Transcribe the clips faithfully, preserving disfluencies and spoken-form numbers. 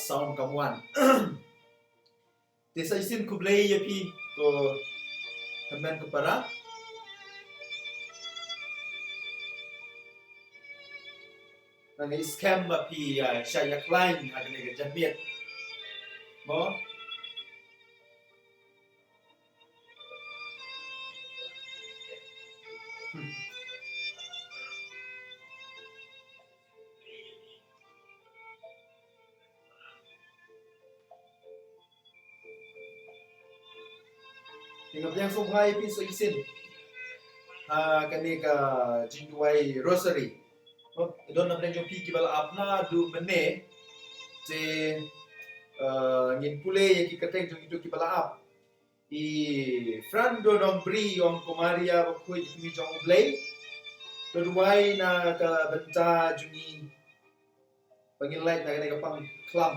Sound kam wan. Te sa shisien khublei ïa phi ko hynmen ko para. Nga ngeit skhem ba phi ïa shah ïa khlaiñ ha kane ka janmiet. Mo? Te nga pdiang sngewbha ïa phi sa shisien ha kane ka jingduwai rosary. Don na pdeng jong phi kiba la ap naduh mynne. Te, eh, ngin pule ïa ki kyrteng jong kito kiba la ap. I Frando Nongbri, ong ko Maria bakhuid, kmie jong U Blei, to duwai na ka bynta jong ngi ba ngin lait na kane ka pang khlam,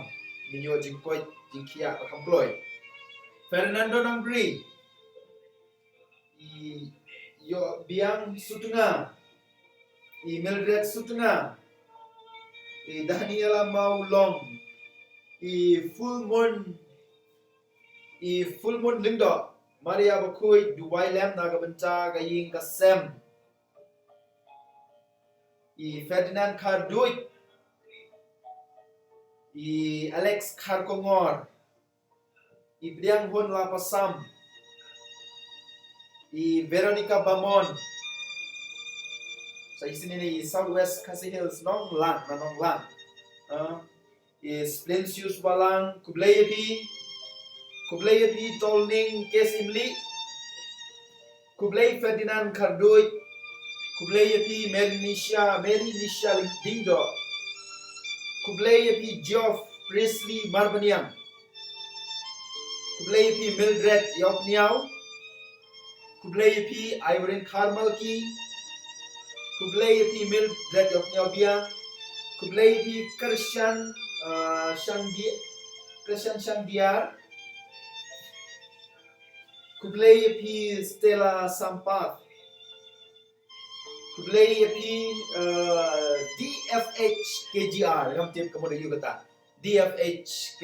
ngin ïoh jingkoit jingkhiah ba kham kloi. Fernando Nongbri, i Ïohbiang Sutnga, i Mildred Sutnga, i Daniela Mawlong, i Full Moon, i Full Moon Lyngdoh, Maria bakhuid, duwai lem na ka bynta ka ïing ka sem. I Ferdinand Kharduid, i Alex Kharkongor, i Pdiang Hun Lapasam, i Veronica Bamon, sa shisien i South West Khasi Hills, Nonglang, na Nonglang. Ah, i Splensius Balang, khublei ïa phi, khublei ïa phi Tolning Kesimli, khublei Ferdinand Kharduid, khublei ïa phi Mary Nisha, Mary Nisha Dingdoh, khublei ïa phi Geoff Presley Marbaniang, khublei ïa phi Mildred Ïawpniaw, khublei ïa phi Irene Kharmalki, khublei ïa phi Mildred Ïawpniaw Biang, khublei ïa phi Kershan, uh, Shangdi-, Kershan Shangdiar, khublei ïa phi Stella Sampath, khublei ïa phi, uh, D F H K G R, ngam tip ka mut ïa u kata. D F H K,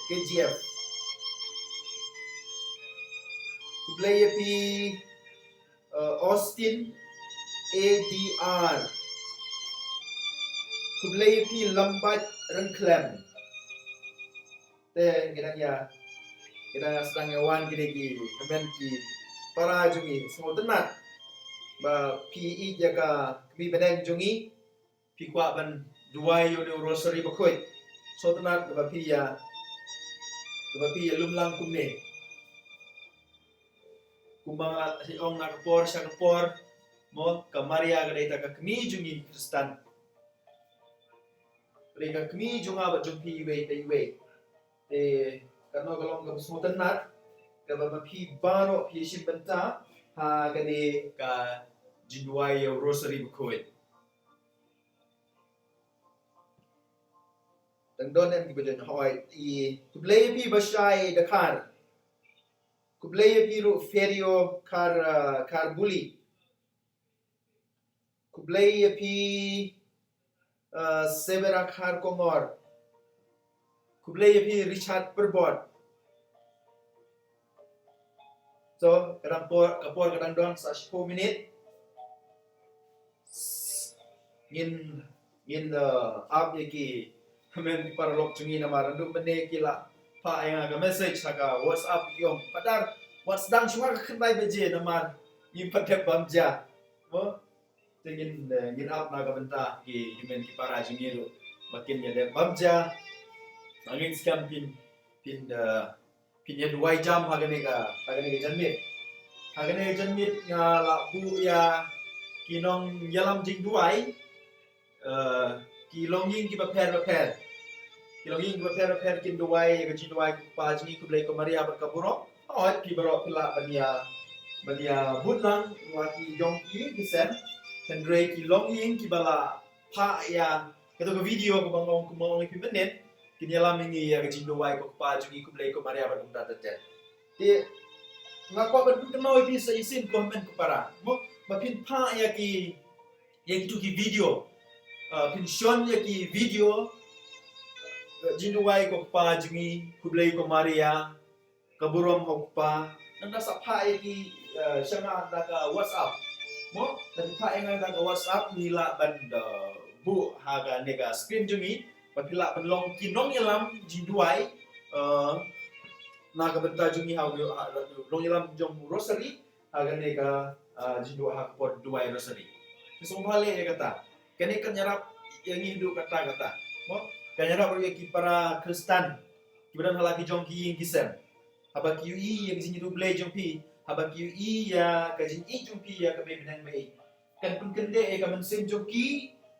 K G F. Khublei ïa phi, uh, Austin A D R. Khublei ïa phi Lambat Rengklem. Te ngi dang ïa, ngi dang ïa sdang ïa wan kine ki hynmen ki para jong ngi, sngewtynnat ba phi ïeit ïa ka kmie bneng jong ngi, phi kwah ban duwai ïa une u rosary bakhuid. Sngewtynnat ba phi ïa, ba phi ïa lum lang kumne. Kumba nga ong na ka por sha ka por, mo, ka Maria ka dei ta ka kmie jong ngi Khristan. Ka dei ka kmie jong nga bad jong phi iwei pa iwei. Te kano ka long kaba sngewtynnat kaba ma phi baroh phi shim bynta ha kane ka jingduwai ïa u rosary bakhuid. Dang don em kiba jan hoi. I khublei ïa phi Bashai Dkhar. Khublei ïa phi ruh Ferio Khar, uh, Kharbuli. Khublei ïa phi, uh, Severa Kharkongor. Khublei ïa phi Richard Pyrbot. So, ka dang por, ka por ka dang don sa shiphew minit. Ngin, ngin, uh, ap ïa ki hynmen ki paralok jong ngi namar naduh mynne ki la phah ïa nga ka message ha ka WhatsApp ki ong, Father, wat sdang shuwa ka khyndai baje namar ngim pat dep bam ja. Mo? Te ngin, eh, ngin ap na ka bynta ki hynmen ki para jong ngi ruh ba kin ïa dep bam ja. Ba ngin skhem phin, phin, eh, phin ïa duwai jam ha kane ka, ha kane ka janmiet. Ha kane ka janmiet nga la buh ïa ki nongïalam jingduwai, eh, ki longïing kiba pher ba pher. Ki longïing kiba pher ba pher kin duwai ïa ka jingduwai ko Kpa jong ngi, ko Blei, ko Maria bad ka burom. Hooid, phi baroh phi lah ban ïa, ban ïa bud lang la ki jong ki ki sem. Hynrei ki longïing kiba la phah ïa kato ka video kaba nga ong, kaba nga ong ïa phi mynnin, kin ïalam ïa ngi ïa ka jingduwai ko Kpa jong ngi, ko Blei, ko Maria bad kumta ter ter. Te nga kwah ban pynkynmaw ïa phi sa shisien ko hynmen ko para, mo, ba phin phah ïa ki, ïa kitu ki video. Ah, phin shon ïa ki video. Jingduwai ko Kpa jong ngi, khublei ko Maria, ka burom ha u Kpa. Ngan da sa phah ïa ki, eh, sha nga da ka WhatsApp. Mo, da phah ïa nga da ka WhatsApp, ngi lah ban da buh ha kane ka screen jong ngi. Ba phi lah ban long ki nongïalam jingduwai, eh, na ka bynta jong ngi ha u, ha, nongïalam jong Rosary. Ha kane ka, ah, jingduwai ha ka por duwai Rosary. Te sngewbha leh ïa kata. Kane kan ïarap ïa ngi haduh katta katta. Mo, kan ïarap ruh ïa ki para Khristan kiba don ha la ki jong ki ïing ki sem. Haba ki ïohi ïa ka jingïathuhblei jong phi, haba ki ïohi ïa ka jingïeit jong phi ïa ka Baibneng ba-ïeit, kan pynkyndit ïa ka mynsiem jong ki,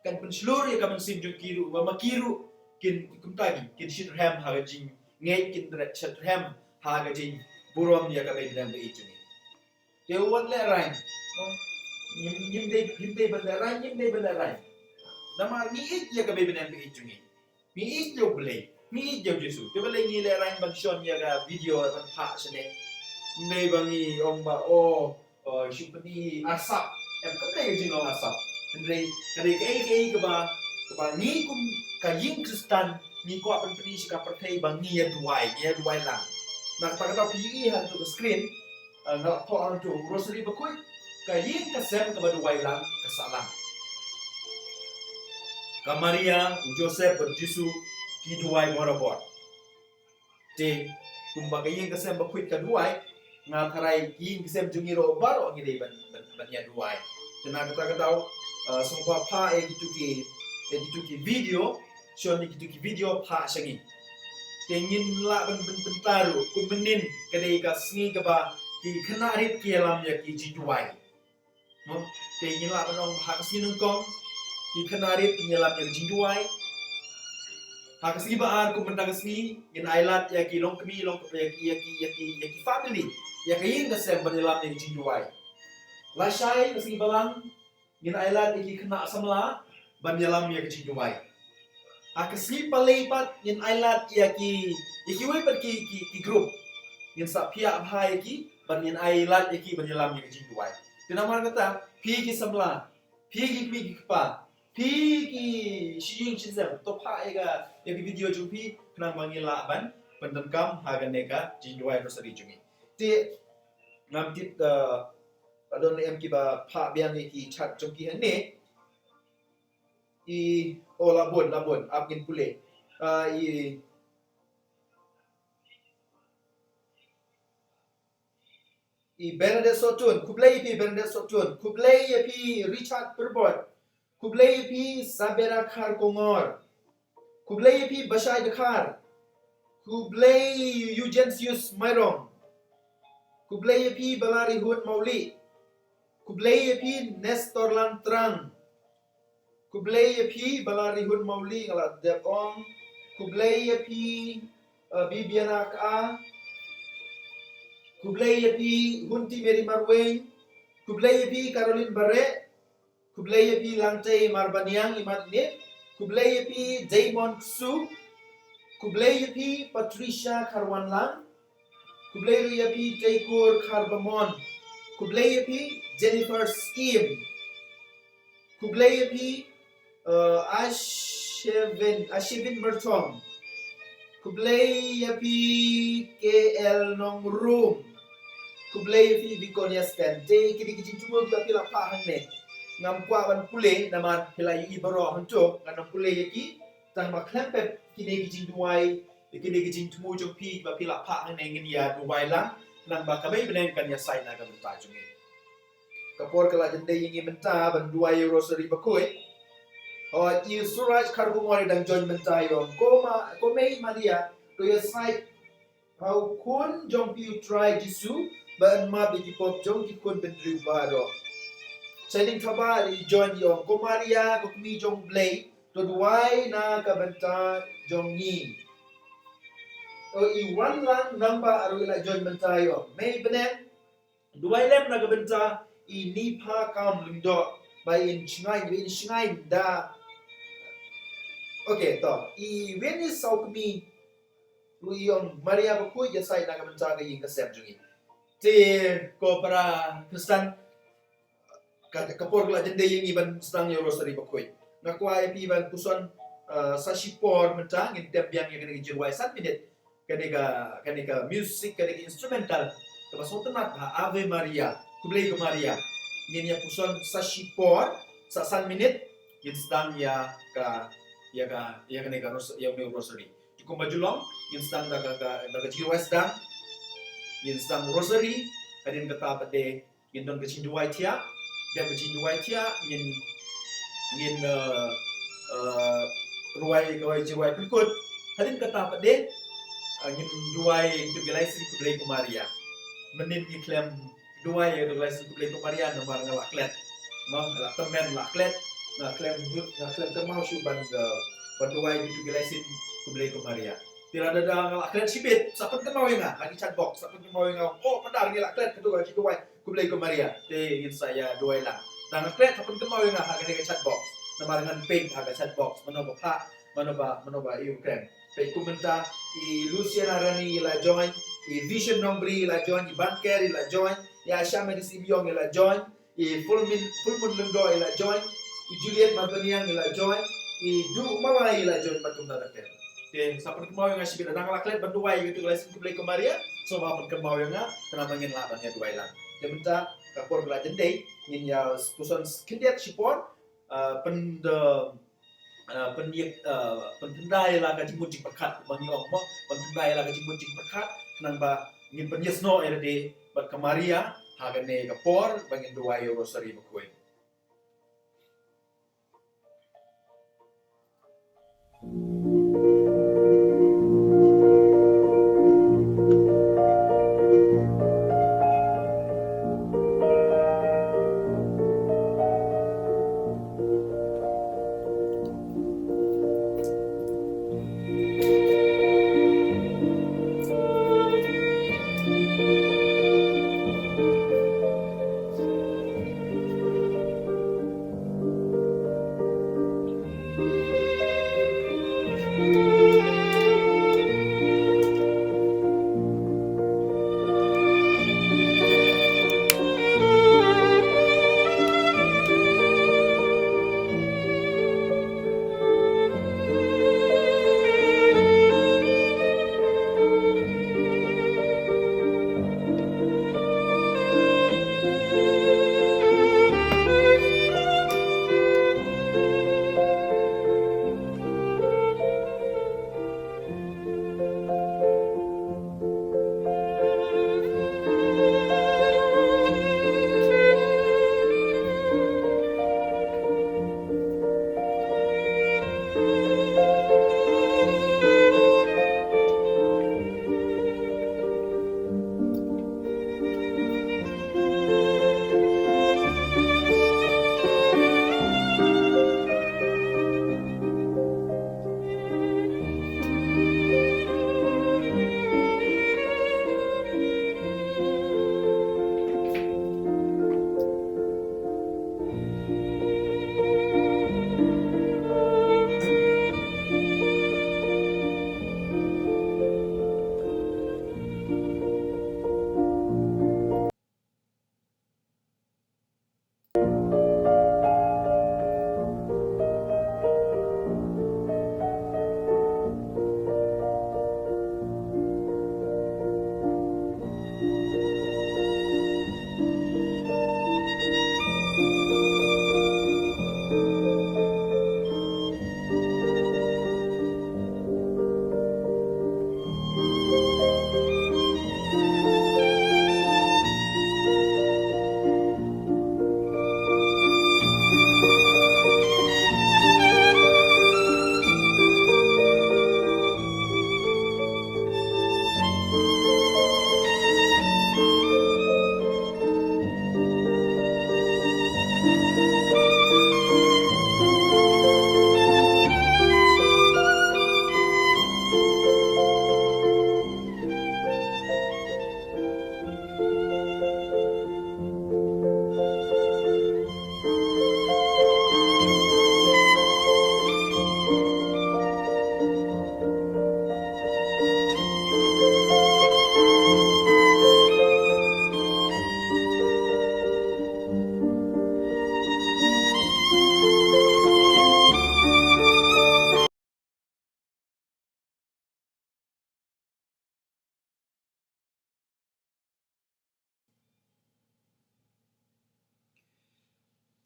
kan pynshlur ïa ka mynsiem jong ki ruh, ba ma ki ruh kin, kumta ki, kin shitrhem ha ka jingngeit, kin shitrhem ha ka jingburom ïa ka Baibneng ba-ïeit jong ngi. Te wat lehraiñ. Ngim, ngim dei, ngim dei ban lehraiñ, ngim dei ban lehraiñ. Namar ngi ïeit ïa ka Baibneng ba-ïeit jong ngi. Ngi ïeit ïa u Blei, ngi ïeit ïa u Jisu. Te balei ngi lehraiñ ban shon ïa ka video ban phah shane? Ym dei ba ngi ong ba, oh, oh, shu pyni arsap. Em, kam dei ka jinglong arsap. Hynrei ka dei kaei kaei kaba, kaba ngi kum ka ïing Khristan ngi kwah ban pyni sha ka pyrthei ba ngi ïa duwai, ngi ïa duwai lang. Na kata kata phi ïohi ha kato ka screen, eh, nga la thoh hangto, u Rosary bakhuid, ka ïing ka sem kaba duwai lang, ka sahlang. Ka Maria, u Joseph bad u Jisu ki duwai borabor. Te kumba ka ïing ka sem bakhuid ka duwai, nga tharai ki ïing ki sem jong ngi ruh baroh ngi dei ban, ban, ban ïa duwai. Te na kata ka daw, eh, sngewbha phah ïa kito ki, ïa kito ki video, shon ïa kito ki video phah sha ngi. Te ngin lah ban, ban, ban bynta ruh, kum mynnin ka dei ka sngi kaba ki khynnah rit ki ïalam ïa ki jingduwai. Mo, te ngin lah ban ong ha ka sngi nyngkong ki khynnah rit kin ïalam ïa ki jingduwai. Ha ka sngi ba ar kum mynta ka sngi ngin ailad ïa ki longkmie, long, ïa ki, ïa ki, ïa ki, ïa ki family, ïa ka ïing ka sem ban ïalam ïa ki jingduwai. Lashai ka sngi balang ngin ailad ïa ki khynnah samla ban ïalam ïa ka jingduwai. Ha ka sngi palei pat ngin ailad ïa ki, ïa kiwei pat ki, ki, ki group. Ngin sa phiah bha ïa ki ban ngin ailad ïa ki ban ïalam ïa ka jingduwai. Te namar kata, phi ki samla, phi ki kmie ki kpa, phi ki shi ïing shi sem, to phah ïa ka, ïa ka video jong phi, khnang ba ngin lah ban pyndonkam ha kane ka jingduwai Rosary jong ngi. Te ngam tip, eh, ka don ne em kiba phah biang ïa ki chat jong ki hangne. I, oh, la bun, la bun, ap ngin pule. Ah, i, i Bernadette Sotun, khublei ïa phi Bernadette Sotun, khublei ïa phi Richard Pyrbot, khublei ïa phi Sabera Kharkongor, khublei ïa phi Bashai Dkhar, khublei Eugensius Mairong, khublei ïa phi Balarihun Mawlieh, khublei ïa phi Nestor Langtrang, khublei ïa phi Balarihun Mawlieh, nga la dep ong. Khublei ïa phi, uh, Bibiana Ka. Khublei ïa phi Hunti Mary Marwein. Khublei ïa phi Caroline Bareh. Khublei ïa phi Langtei Marbaniang Imatnit. Khublei ïa phi Damon Ksu. Khublei ïa phi Patricia Kharwanlang. Khublei ruh ïa phi Teikur Kharbamon. Khublei ïa phi Jennifer Skim. Khublei ïa phi, uh, Ashevin, Ashevin Merthong. Khublei ïa phi K L Nongrum. Khublei ïa phi Viconia Sten. Te kine ki jingthmu kiba phi la phah hangne ngam kwah ban pule namar phi la ïohi baroh hangto, ngan ym pule ïa ki. Tang ba khlem pep kine ki jingduwai, kine ki jingthmu jong phi ba phi la phah hangne ngin ïa duwai lang, nang ba ka Baibneng kan ïasaid na ka bynta jong ngi. Ka por ka la jan dei ïa ngi mynta ban duwai ïa u Rosary bakhuid. Hooid, i Suraj Kharkongor i dang join mynta, i ong, ko ma, ko Mei Maria, to ïasaid ha u khun jong phi u Trai Jisu ba yn map ïa ki pop jong ki khun bynriew baroh. Shining Thabah i join, i ong, ko Maria, ko kmie jong u Blei, to duwai na ka bynta jong ngi. O, i Wanlang Nambah ruh i la join mynta, i ong, Mei Bneng, duwai lem na ka bynta i Nipha Kam Lyngdoh ba in shngaiñ, ba in shngaiñ da. Okay, to, i Winnie Sawkmie ruh i ong, Maria bakhuid, ïasaid na ka bynta ka ïing ka sem jong ngi. Te ko para Khristan, ka, ka por ka la jan dei ïa ngi ban sdang ïa u Rosary bakhuid. Nga kwah ïa phi ban puson eh, sa shipor mynta ngin tem biang ïa kane ka jingrwai san minit. Kane ka, kane ka music, kane ka instrumental kaba sngewtynnat ha Ave Maria, Khublei ko Maria. Ngin ïa puson sa shipor, sa san minit, ngin sdang ïa ka, ïa ka, ïa kane ka ros-, ïa une u rosary. Te kumba ju long, ngin sdang da ka, ka, da ka jingrwai sdang. Ngin sdang rosary, hadien kata pat de ngin don ka jingduwai thiah, dep ka jingduwai thiah, ngin, ngin, eh, eh, rwai, rwai, rwai pynkut. Hadien kata pat de, eh, ngin duwai ïa kito ki lai sien Khublei ko Maria. Mynnin ngi khlem duwai ïa kito ki lai sien Khublei ko Maria namar nga la klet. Mo, nga la tymmen, la klet, nga khlem, nga khlem kynmaw shuh ban, eh, ban duwai ïa kito ki lai sien Khublei ko Maria. Te lada nga la klet shibit, sa pynkynmaw ïa nga ha ki chat box, sa pynkynmaw ïa nga, oh, pat de ngi la klet kato ka jingduwai Khublei ko Maria. Te ngin sa ïa duwai lang. Tang nga klet, sa pynkynmaw ïa nga ha kane ka chat box. Namar ngan peit ha ka chat box mano ba phah, mano ba, mano ba ïoh kren. Peit kum mynta, i Luciana Rani i la join, i Vision Nongbri i la join, i Banker i la join, i Asha Medis Ibiong i la join, i Fulmin, Fulmun Lyngdoh i la join, i Juliet Marbaniang i la join, i Duh Mawlai i la join bad kumta ter ter. Te sa pynkynmaw ïa nga shibit, lada nga la klet ban duwai ïa kito ki lai sien Khublei ko Maria, sngewbha pynkynmaw ïa nga, khnang ba ngin lah ban ïa duwai lang. Te mynta ka por ka la jan dei, ngin ïa puson khyndiat shipor, ah, pyn, ah, pynïa, ah, pynpynda ïa la ka jingmut jingpyrkhat ba ngi ong mo, pynpynda ïa la ka jingmut jingpyrkhat, khnang ba ngin pynïasnoh ïa lade bad ka Maria ha kane ka por ba ngin duwai ïa u Rosary bakhuid.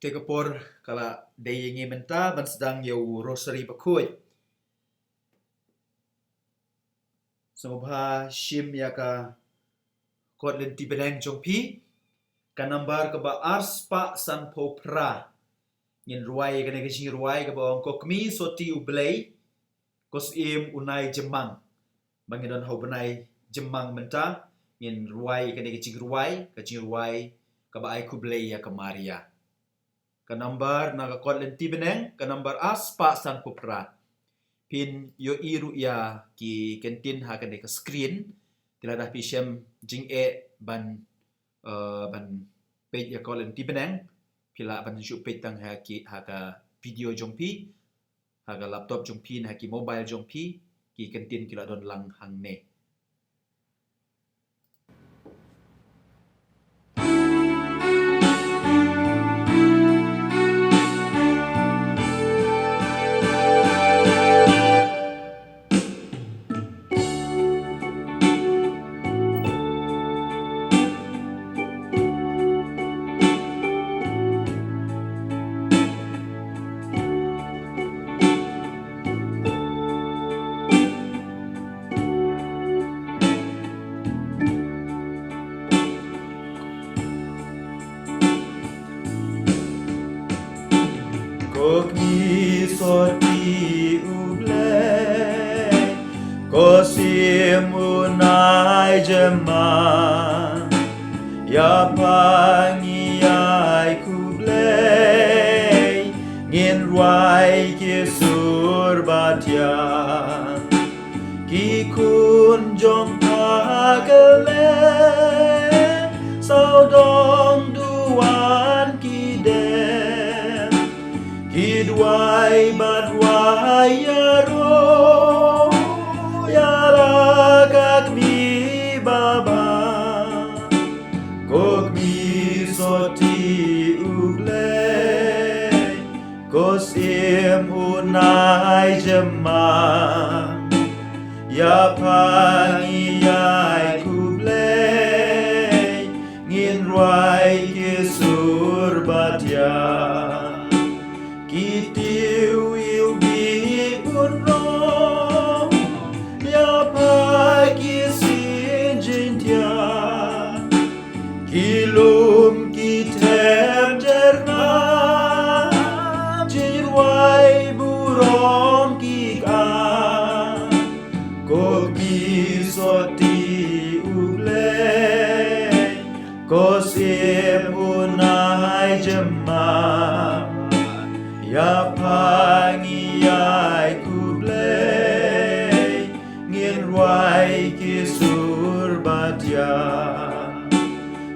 Te ka por ka la dei ïa ngi mynta ban sdang ïa u Rosary Bakhuid. Sngewbha shim ïa ka kot lynti bneng jong phi, ka nambar kaba ar spah sanphew phra. Ngin rwai ïa kane ka jingrwai kaba ong: Ko Kmie Sotti U Blei, ko Syiem u Nai Jymmang. Ba ngin don ha u bnai Jymmang mynta, ngin rwai ïa kane ka jingrwai, ka jingrwai kaba ai khublei ïa ka Maria. Ka nambar na ka kot lynti bneng, ka nambar ar spah sanphew phra. Phin ïohi ruh ïa ki kyntien ha kane ka screen. Te lada phi shem jingeh ban, eh, ban peit ïa ka kot lynti bneng, phi lah ban shu peit tang ha ki, ha ka video jong phi, ha ka laptop jong phi, ha ki mobile jong phi, ki kyntien ki la don lang hangne. Ko Kmie Sotti U Blei, ko Syiem u Nai Jymmang, ïa pha ngi ai khublei, ngin rwai ki sur ba thiang. Ki khun jong pha kylleng, sawdong duwan ki dem, ki duwai bad rwai ïaroh ïa la ka Kmie babha. Ko Kmie Sotti U Blei, ko Syiem u Nai Jymmang, ïa pha ngi ai khublei, ngin rwai ki sur ba thiang. Ki tiew ïew bih un rong, ïa pha ki sien jingthiah. Ki lum ki them jer na, jingrwai burom ki ka. Ko Kmie Sotti U Blei, ko Syiem u Nai Jymmang, ïa pha ngi ai khublei, ngin rwai ki sur ba thiang.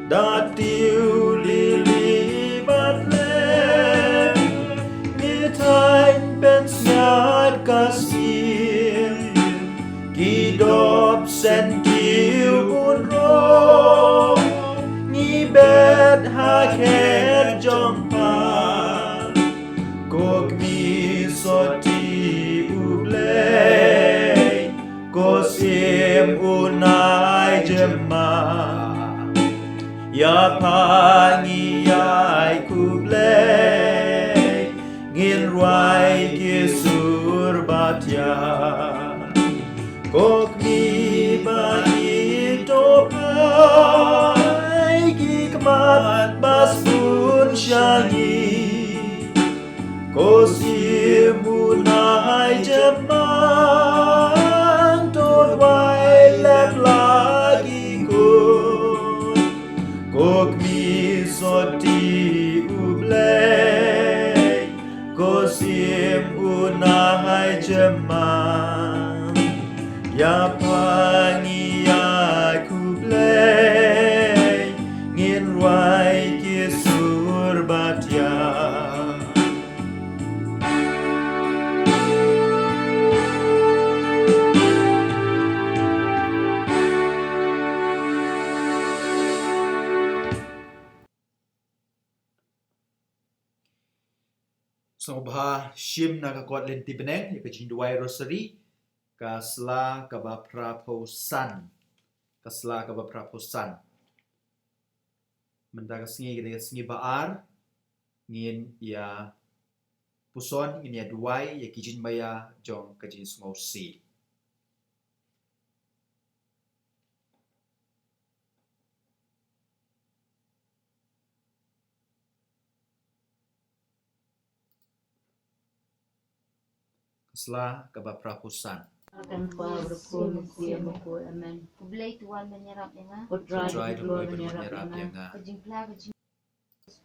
Da tiew lili bad lem, ngi thaiñ pynsngiat ka sngi. Ki dop sentiew un rong, ngi bet ha khet jong pha. Ko Kmie Sotti U Blei, ko Syiem u Nai Jymmang, ïa pha ngi ai khublei, ngin rwai ki sur ba thiang. Ko Kmie ba ngi to phai, ki khmat ba sbun sha ngi. Ko Syiem u Nai Jymmang, to rwai lem la ki khun. Ko Kmie Sotti U Blei, ko Syiem u Nai Jymmang, ïa pha ngi ai khublei, ngin rwai ki sur ba thiang. Sngewbha shim na ka kot lynti bneng ïa ka jingduwai Rosary, ka sla kaba phraphew san. Ka sla kaba phraphew san. Mynta ka sngi ka dei ka sngi ba ar. Ngin ïa puson, ngin ïa duwai ïa ki jingmaïa jong ka jingsngewsih. Ka sla kaba phra phew san. Amen. Ko Trai, to U Blei ban ïarap ïa nga. Ka jingphla ka jing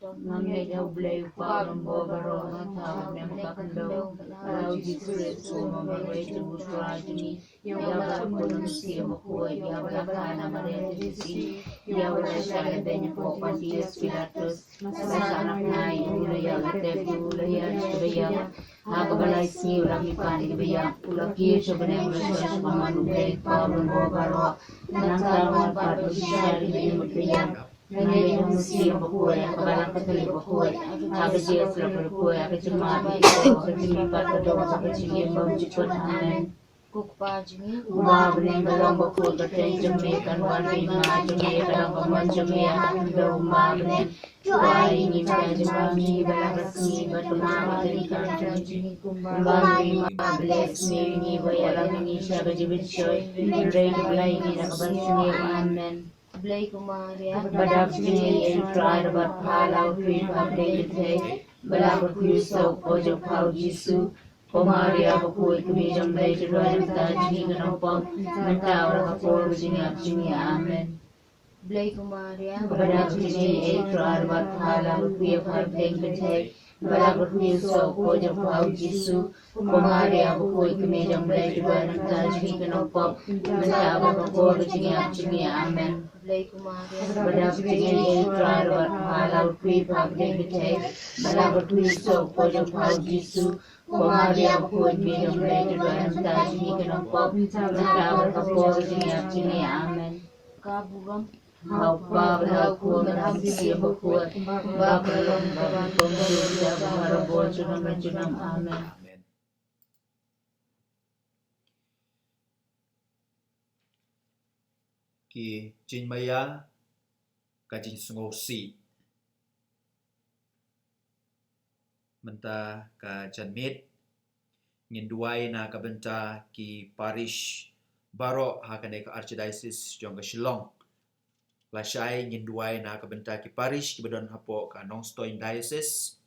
Ngan ngeit ha U Blei U Kpa Uba Long Bor baroh, ha ka bynta U Blei Kyndow, ha U Jisu Khrist U Marwei jong U Trai jong ngi, ïa U Blei Kynrad Mynsiem Bakhuid, ïa U Blei Hana Maria Theisotti, ïa U Blei Lashai Leben hapoh Pontius Pilatus, U la sah na bnai, U la ïap, U la tep, U la ïaid sha kaba ïap, ha kaba lai sngi U la mihpat na ki baïap, U la kiew sha bneng, U la shong sha kamon U Blei Kpa Uba Long Bor baroh. Nangta U wan pat ban pynshai ïa ki baïap. Ngan ngeit ha U Mynsiem Bakhuid, ha ka Balang Katholik bakhuid, ha ka jingïasyllok bakhuid, ha ka jingmap ïa ki doh, ha ka jingmihpat ka doh, ha ka jingim bymjukut. Amen. Ko Kpa jong ngi uba ha bneng, ka long bakhuid, ka kyrteng jong me kan wan, ka hima jong me kan long, ka mon jong me ha ka khyndew kumba ha bneng. To ai ïa ngi mynta ka jingbam jong ngi ba la ka sngi, bad to map ïa kane ka kyrteng jong ngi kumba ha bneng. Ba la ka sngi ïa ngi, ba ïalam ïa ngi sha ka jingpynshoi, hynrei to blei ïa ngi na ka ban sngew. Amen. Blei ko Maria. Kaba dap jingïeit, Trai Kynrad, pha la u kyrpad ha ki kynthei, ba la kyrkhu ïa u soh u kpoh jong pha u Jisu. Ko Maria bakhuid, kmie jong U Blei, to duwai na ka bynta jong ngi ki nongpop, mynta bad ha ka por ka jingïap jong ngi. Amen. Blei ko Maria. Kaba dap jingïeit, Trai Kynrad, pha la u kyrkhu ïa pha ha ki kynthei, ba la kyrkhu ïa u soh u kpoh jong pha u Jisu. Ko Maria bakhuid, kmie jong U Blei, to duwai na ka bynta jong ngi ki nongpop, mynta bad ha ka por ka jingïap jong ngi. Amen. Blei ko Maria. Kaba dap jingïeit, Trai Kynrad, pha la u kyrkhu ïa pha ha ki kynthei, ba la kyrkhu ïa u soh u kpoh jong pha u Jisu. Ko Maria bakhuid, kmie jong U Blei, to duwai na ka bynta jong ngi ki nongpop, mynta bad ha ka por ka jingïap jong ngi. Amen. Ka burom ha U Kpa bad ha U Khun bad ha U Mynsiem Bakhuid, kumba ka la long, kumba ka la long, bad kumjuh, bad barabor, junom la junom. Amen. Amen. Ki jingmaïa ka jingsngewsih. Mynta ka janmiet ngin duwai na ka bynta ki parish baroh ha kane ka Archdiocese jong ka Shillong. Lashai ngin duwai na ka bynta ki parish kiba don hapoh ka Nongstoiñ Diocese.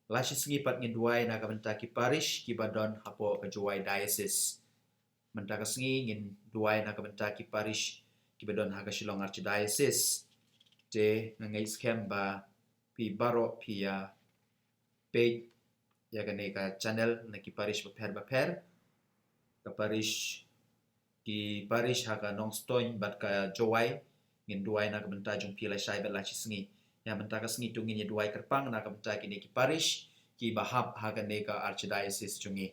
Lashisngi pat ngin duwai na ka bynta ki parish kiba don hapoh ka Jowai Diocese. Mynta ka sngi ngin duwai na ka bynta ki parish kiba don ha ka Shillong Archdiocese. Te nga ngeit skhem ba phi baroh phi ïa peit ïa kane ka channel na ki parish bapher bapher. Ka parish, ki parish ha ka Nongstoiñ bad ka Jowai, ngin duwai na ka bynta jong phi lashai bad lashisngi. Ïa mynta ka sngi to ngin ïa duwai kyrpang na ka bynta kine ki parish kiba hap ha kane ka Archdiocese jong ngi.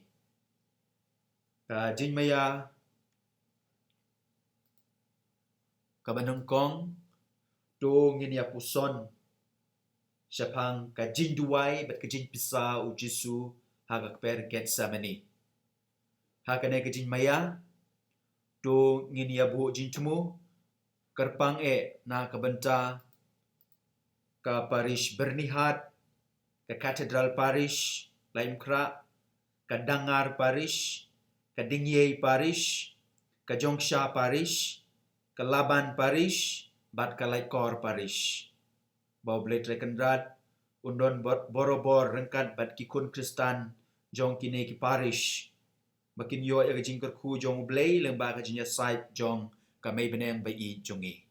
Ka jingmaïa kaba nyngkong, to ngin ïa puson shaphang ka jingduwai bad ka jingpisa u Jisu ha ka kper Gethsemane. Ha kane ka jingmaïa to ngin ïa buh jingthmu kyrpang eh na ka bynta ka parish Byrnihat, ka Cathedral Parish Laitumkhrah, ka Dangar Parish, ka Dingiei Parish, ka Jongsha Parish, ka Laban Parish bad ka Laitkor Parish. Ba U Blei Trai Kynrad un don bor-, borabor ryngkat bad ki khun Khristan jong kine ki parish, ba kin ïoh ïa ka jingkyrkhu jong U Blei lyngba ka jingïasaid jong ka Mei Bneng ba ïeit jong ngi.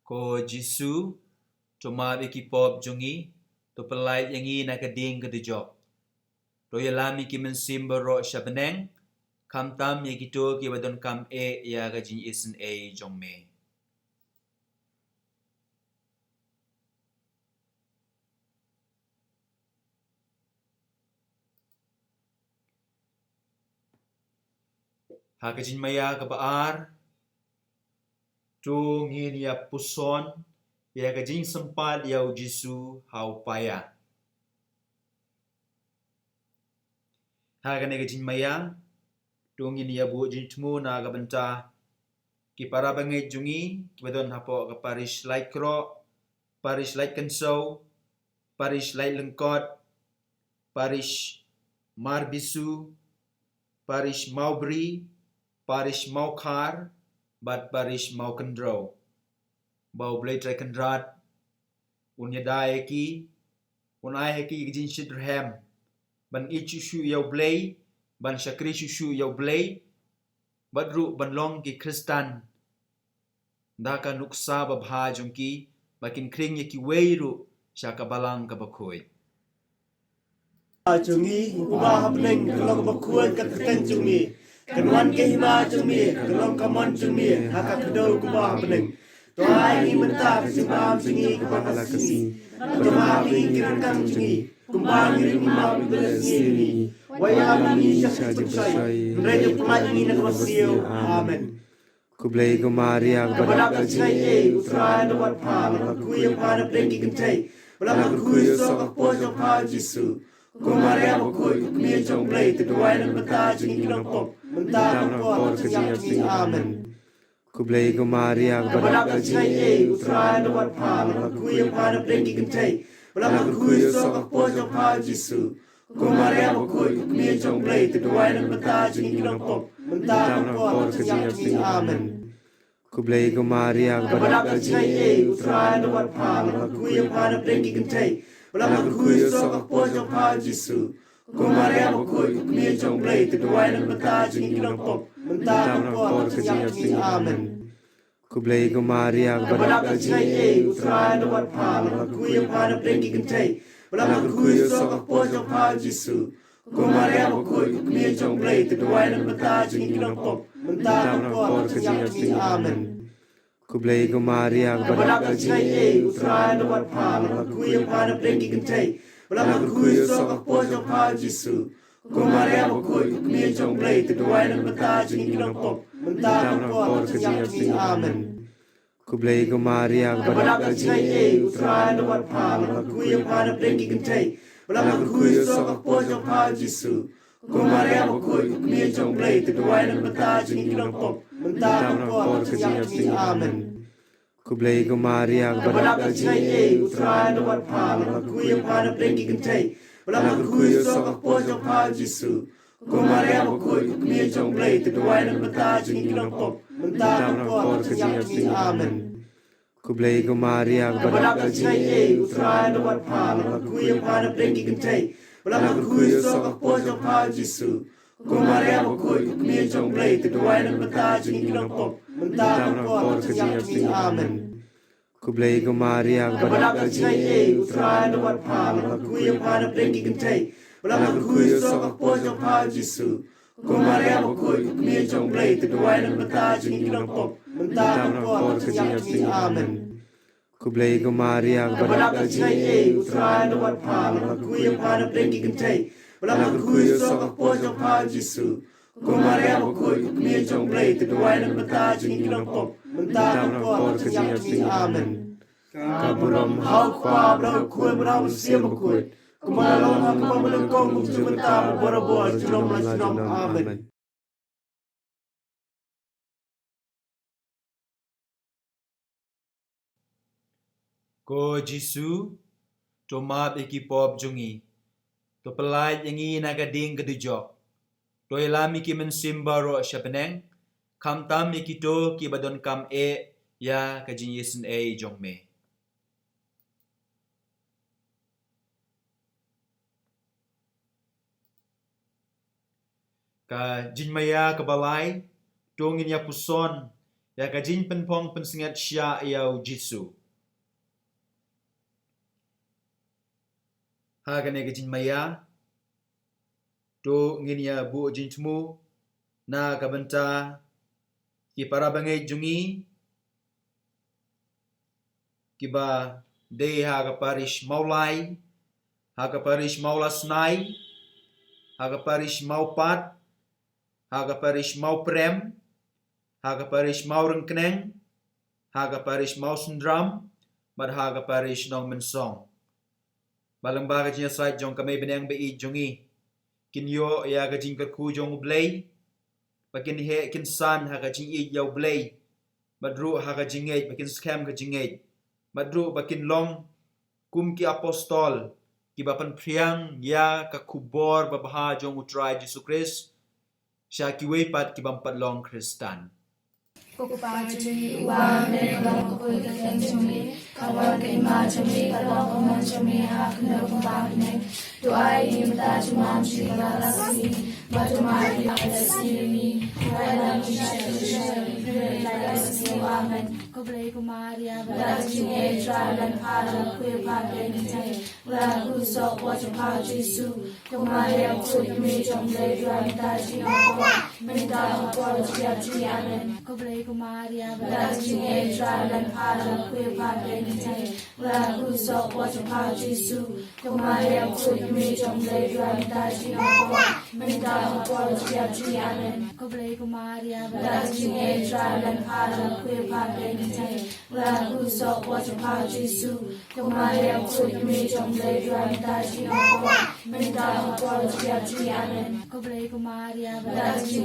Ko Jisu, to map ïa ki pop jong ngi, to pyllait ïa ngi na ka ding ka dujok. To ïalam ïa ki mynsiem baroh sha bneng, khamtam ïa kito kiba donkam eh ïa ka jingisynei jong me. Ha ka jingmaïa kaba ar, to ngin ïa puson ïa ka jingsympat ïa u Jisu ha u paia. Ha kane ka jingmaïa, to ngin ïa buh jingthmu na ka bynta ki para bangeit jong ngi kiba don hapoh ka parish Laitkroh, parish Laitkynshew, parish Laitlyngkot, parish Marbisu, parish Mawbri, parish Mawkhar, bad parish Mawkyndrew. Ba U Blei Trai Kynrad un ïada ïa ki, un ai ha ki ka jingshitrhem ban ïeit shuh shuh ïa U Blei, ban shakri shuh shuh ïa U Blei, bad ruh ban long ki Khristan da ka nuksa babha jong ki, ba kin khring ïa kiwei ruh sha ka balang kaba khuid. Jong ngi, Kpa uba ha bneng, ka long kaba khuid ka kyrteng jong me. Kan wan ka hima jong me, kan long ka mon jong me ha ka khyndew kumba ha bneng. To ai ngi mynta ka jingbam jong ngi kaba ha la ka sngi. Bad to map ïa ngi ki ryngkang jong ngi, kumba ngi ruh ngi map ïa kiba leh sngi ïa ngi. Wat ïalam ïa ngi sha ka jingpynshoi, hynrei to pyllait ïa ngi na kaba sniew. Amen. Khublei ko Maria, kaba dap da jingai ei, U Trai u don bad pha, la kyrkhu ïa pha napdeng ki kynthei, bad la kyrkhu ïa u soh ka kpoh jong pha u Jisu. Ko Maria bakhuid, ko Kmie jong U Blei, to duwai na ka bynta jong ngi ki nongpop, mynta bad ha ka por ka jingïap jong ngi. Amen. Khublei ko Maria, kaba don ka jingaiei, U Trai u don bad pha, la kyrkhu ïa pha na pdeng ki kynthei, bad la kyrkhu ïa u soh ka kpoh jong pha Jisu. Ko Maria bakhuid, ko Kmie jong U Blei, to duwai ïa ngi bynta jong ngi ki nongpop, mynta bad ha ka por ka jingïapti. Amen. Khublei ko Maria, kaba don ka jingaiei, U Trai u don bad pha, la kyrkhu ïa pha na pdeng ki kynthei, bad la kyrkhu ïa u soh ka kpoh jong pha Jisu. Ko Maria bakhuid, ko Kmie jong U Blei, to duwai ïa ngi bynta jong ngi ki nongpop, mynta bad ha ka por ka jingïapti. Amen. Khublei ko Maria, kaba don ka jingaiei, U Trai u don bad pha, la kyrkhu ïa pha na pdeng ki kynthei, bad la kyrkhu ïa u soh ka kpoh jong pha Jisu. Ko Maria bakhuid, ko Kmie jong U Blei, to duwai ïa ngi bynta jong ngi ki nongpop, mynta bad ha ka por ka jingïapti. Amen. Khublei ko Maria, kaba don ka jingaiei, U Trai u don bad pha, la kyrkhu ïa pha na pdeng ki kynthei, bad la kyrkhu ïa u soh ka kpoh jong pha Jisu. Ko Maria bakhuid, ko Kmie jong U Blei, to duwai ïa ngi bynta jong ngi ki nongpop, mynta bad ha ka por ka jingïapti. Amen. Khublei ko Maria, kaba don ka jingaiei, U Trai u don bad pha, la kyrkhu ïa pha na pdeng ki kynthei, bad la kyrkhu ïa u soh ka kpoh jong pha Jisu. Ko Maria bakhuid, ko Kmie jong U Blei, to duwai ïa ngi bynta jong ngi ki nongpop, mynta bad ha ka por ka jingïapti. Amen. Khublei ko Maria, kaba don ka jingaiei, U Trai u don bad pha, la kyrkhu ïa pha na pdeng ki kynthei, bad la kyrkhu ïa u soh ka kpoh jong pha Jisu. Ko Maria bakhuid, ko Kmie jong U Blei, to duwai ïa ngi bynta jong ngi ki nongpop, mynta bad ha ka por ka jingïapti. Amen. Khublei ko Maria, kaba don ka jingaiei, U Trai u don bad pha, la kyrkhu ïa pha na pdeng ki kynthei, bad la kyrkhu ïa u soh ka kpoh jong pha Jisu. Ko Maria bakhuid, ko Kmie jong U Blei, to duwai ïa ngi bynta jong ngi ki nongpop, mynta bad ha ka por ka jingïapti. Amen. Khublei ko Maria, kaba don ka jingaiei, U Trai u don bad pha, la kyrkhu ïa pha na pdeng ki kynthei, bad la kyrkhu ïa u soh ka kpoh jong pha Jisu. Ko Maria bakhuid, ko Kmie jong U Blei, to duwai ïa ngi bynta jong ngi ki nongpop, mynta bad ha ka por ka jingïapti. Amen. Khublei ko Maria, kaba don ka jingaiei, U Trai u don bad pha, la kyrkhu ïa pha na pdeng ki kynthei, bad la kyrkhu ïa u soh ka kpoh jong pha Jisu. Ko Maria bakhuid, ko Kmie jong U Blei, to duwai ïa ngi bynta jong ngi ki nongpop, mynta bad ha ka por ka jingïapti. Amen. Ka burom ha U Kpa bad ha U Khun bad ha U Mynsiem Bakhuid, kumba la long ha kaba mynnyngkong, kumjuh mynta, barabor, junom la junom. Amen. Ko Jisu, to map ïa ki pop jong ngi, to pyllait ïa ngi na ka ding ka dujok, to ïalam ïa ki mynsiem baroh sha bneng, khamtam ïa kito kiba donkam eh ïa ka jingïaseng ei jong me. Ka jingmaïa kaba lai, to ngin ïa puson ïa ka jingpynphong pynsngiat sha ïa U Jisu. Ha kane ka jingmaïa, to ngin ïa buh jingthmu na ka bynta ki para bangeit jong ngi kiba dei ha ka parish Mawlai, ha ka parish Mawlasnai, ha ka parish Mawpat, ha ka parish Mawprem, ha ka parish Mawryngkneng, ha ka parish Mawsynram, bad ha ka parish Nongmynsong. Ba lyngba ka jingïasaid jong ka Mei bneng ba ïeit jong ngi, kin ïoh ïa ka jingkyrkhu jong U Blei, ba kin heh kin san ha ka jingïeit ïa U Blei, bad ruh ha ka jingngeit, ba kin skhem ka jingngeit, bad ruh ba kin long kum ki apostol kiba pynphriang ïa ka khubor babha jong U Trai Jisu Khrist sha kiwei pat ki bym pat long Khristan. Ko Kpa jong ngi uba ha bneng, ka long ka kyrteng jong me, ka wan ka hima jong me, ka long ka mon jong me ha ka khyndew kumba ha bneng. To ai ïa ngi mynta ka jingman jong ngi kaba shisien, bad to map ïa ngi ka jingïaseng jong ngi, kumba ngi map ïa ki kiba shisien ïa ngi. Amen. Khublei ko Maria, kaba don ka jingaiei, U Trai u don bad pha, la kyrkhu ïa pha na pdeng ki kynthei, bad la kyrkhu ïa u soh ka kpoh jong pha Jisu. Ko Maria bakhuid, ko Kmie jong U Blei, to duwai ïa ngi mynta ka jingïapti, mynta bad ha ka por ka jingïapti. Amen. Khublei ko Maria, kaba don ka jingaiei, U Trai u don bad pha, la kyrkhu ïa pha na pdeng ki kynthei, bad la kyrkhu ïa u soh ka kpoh jong pha Jisu. Ko Maria bakhuid, ko Kmie jong U Blei, to duwai ïa ngi mynta ka jingïapti, mynta bad ha ka por ka jingïapti. Amen. Khublei ko Maria, kaba don ka jingaiei, U Trai u don bad pha, la kyrkhu ïa pha na pdeng ki kynthei, bad la kyrkhu ïa u soh ka kpoh jong pha Jisu. Ko Maria bakhuid, ko Kmie jong U Blei, to duwai ïa ngi mynta ka jingïapti, mynta bad ha ka por ka jingïapti. Amen. Khublei ko Maria, kaba don ka jingaiei,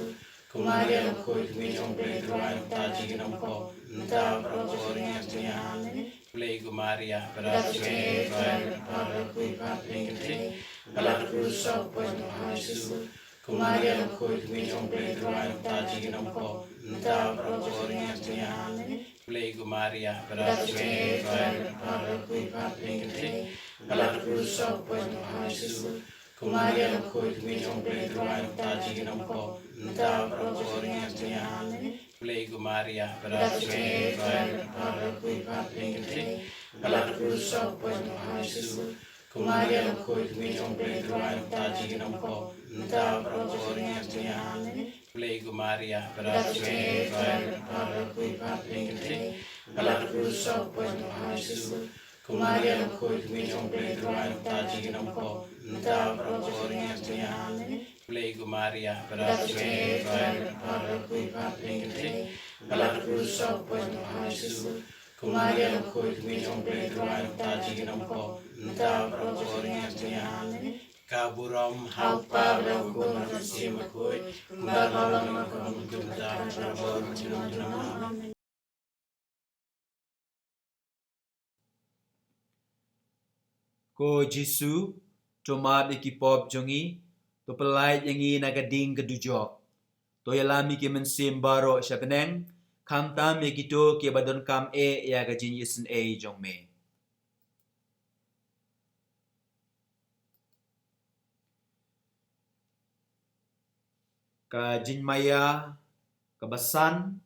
Jisu. Ko Maria bakhuid, ka ngi jong Blei, ruh ai nangta jingïalam pop, mynta bad ha ka hor jong ka jingïaid. Amen. Blei ko Maria, ba dap sha phi, ba dap sha phi, ba dap sha phi, ba dap sha phi. Ko Maria bakhuid, ka ngi jong Blei, ruh ai nangta jingïalam pop, mynta bad ha ka hor jong ka jingïaid. Amen. Blei ko Maria, ba dap sha phi, ba dap sha phi, ba dap sha phi. Ko Maria bakhuid, ka ngi jong Blei, ruh ai nangta jingïalam pop, mynta bad ha ka hor jong ka jingïaid. Amen. Blei ko Maria, ba dap sha phi, ba dap sha phi, ba dap sha phi. Ko Maria bakhuid, ka kmie jong U Blei, duwai namar ngi ki nongpop, mynta bad ha ka por ba ngin ïap jong ngi. Amen. Khublei ko Maria, bad ka jingkhublei, bad ka jingkhublei, bad ka jingkhublei, Ko Maria bakhuid, ka kmie jong U Blei, duwai namar ngi ki nongpop, mynta bad ha ka por ba ngin ïap jong ngi. Amen. Khublei ko Maria, bad ka jingkhublei, bad ka jingkhublei, Ko Maria bakhuid, ka kmie jong U Blei, duwai namar ngi ki nongpop, mynta bad ha ka por ba ngin ïap jong ngi. Amen. Ka burom ha U Kpa bad ha U Khun bad ha U Mynsiem Bakhuid, kumba ka long mynta bad ha ka por ba ym kum junom. Amen. Ko Jisu, to map ïa ki pop jong ngi, to pyllait ïa ngi na ka ding ka dujok. To ïalam ïa ki mynsiem baroh sha bneng, khamtam ïa kito kiba donkam eh ïa ka jingisynei jong me. Ka jingmaïa kaba san,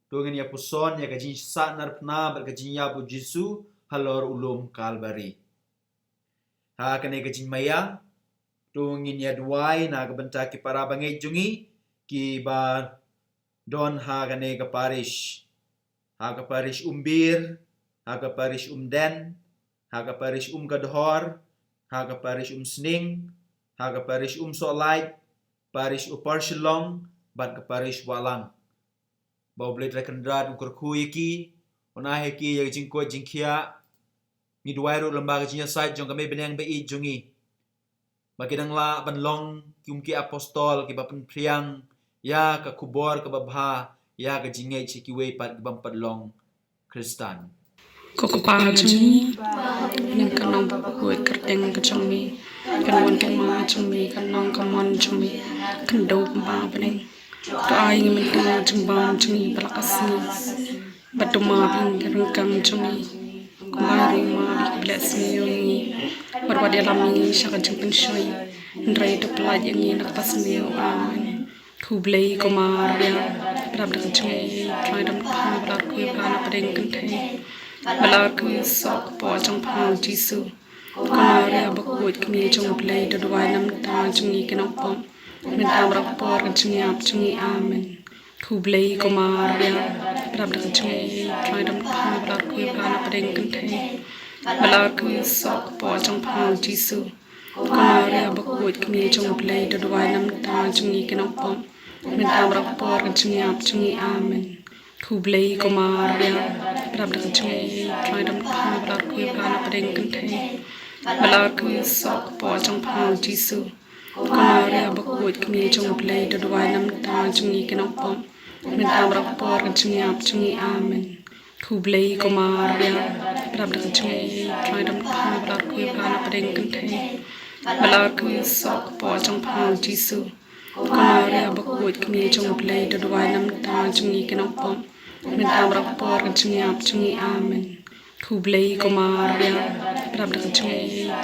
to ngin ïa puson ïa ka jingshah narphna bad ka jingïap U Jisu halor u lum Kalbari. Ha kane ka jingmaïa, to ngin ïa duwai na ka bynta ki para bangeit jong ngi, kiba don ha kane ka parish. Ha ka parish Umbir, ha ka parish Umden, ha ka parish Umkadhor, ha ka parish Umsning, ha ka parish Umsohlait, parish Upper Shillong, bad ka parish Wahlang. Ba U Blei Trai Kynrad un kyrkhu ïa ki, un ai ha ki ïa ka jingkoit jingkhiah. Ngi duwai ruh lyngba ka jingïasaid jong ka Mei Bneng ba ïeit jong ngi, ba kin nang lah ban long kum ki apostol kiba pynphriang ïa ka khubor kaba bha, ïa ka jingngeit sha kiwei pat kibym pat long Khristan. Ko Kpa jong ngi, kyrteng jong me bakhuid, ka jingim jong me kan wan, ka hima jong me kan long, ka mon jong me kan long kumba ha bneng. To ai ïa ngi mynta ka jingbam jong ngi ba la ka sngi. Bad to map ïa ngi ki ryngkang jong ngi, kumba ngi map ïa ki ba la sniew ïa ngi. Bad wat ïalam ïa ngi sha ka jingpynshoi, hynrei to pyllait ïa ngi na ka bynta sniew. Amen. Khublei ko Maria, pynban da ka jingngeit, Trai don bad pha, ba la kyrkhu ïa pha na pdeng kynthei, ba la kyrkhu ïa u soh kpoh jong pha u Jisu. Ko Maria bakhuid, kmie jong U Blei, to duwai namar jong ngi ki nongpop, mynta bad ha ka por ka jingïap jong ngi. Amen. Khublei ko Maria, pynban da ka jingngeit, Trai don bad pha, ba la kyrkhu ïa pha na pdeng kynthei, ba la kyrkhu ïa u soh kpoh jong pha u Jisu. Ko Maria bakhuid, kmie jong U Blei, to duwai namar jong ngi ki nongpop, mynta bad ha ka por ka jingïap jong ngi. Amen. Khublei ko Maria, pynban da ka jingngeit, Trai don bad pha, ba la kyrkhu ïa pha na pdeng kynthei, ba la kyrkhu ïa u soh kpoh jong pha u Jisu. Ko Maria bakhuid, kmie jong U Blei, to duwai namar jong ngi ki nongpop, mynta bad ha ka por ka jingïap jong ngi. Amen. Khublei ko Maria, pynban da ka jingngeit, Trai don bad pha, ba la kyrkhu ïa pha na pdeng kynthei, ba la kyrkhu ïa u soh kpoh jong pha u Jisu. Ko Maria bakhuid, kmie jong U Blei, to duwai namar jong ngi ki nongpop, mynta bad ha ka por ka jingïap jong ngi. Amen. Khublei ko Maria, pynban da ka jingngeit,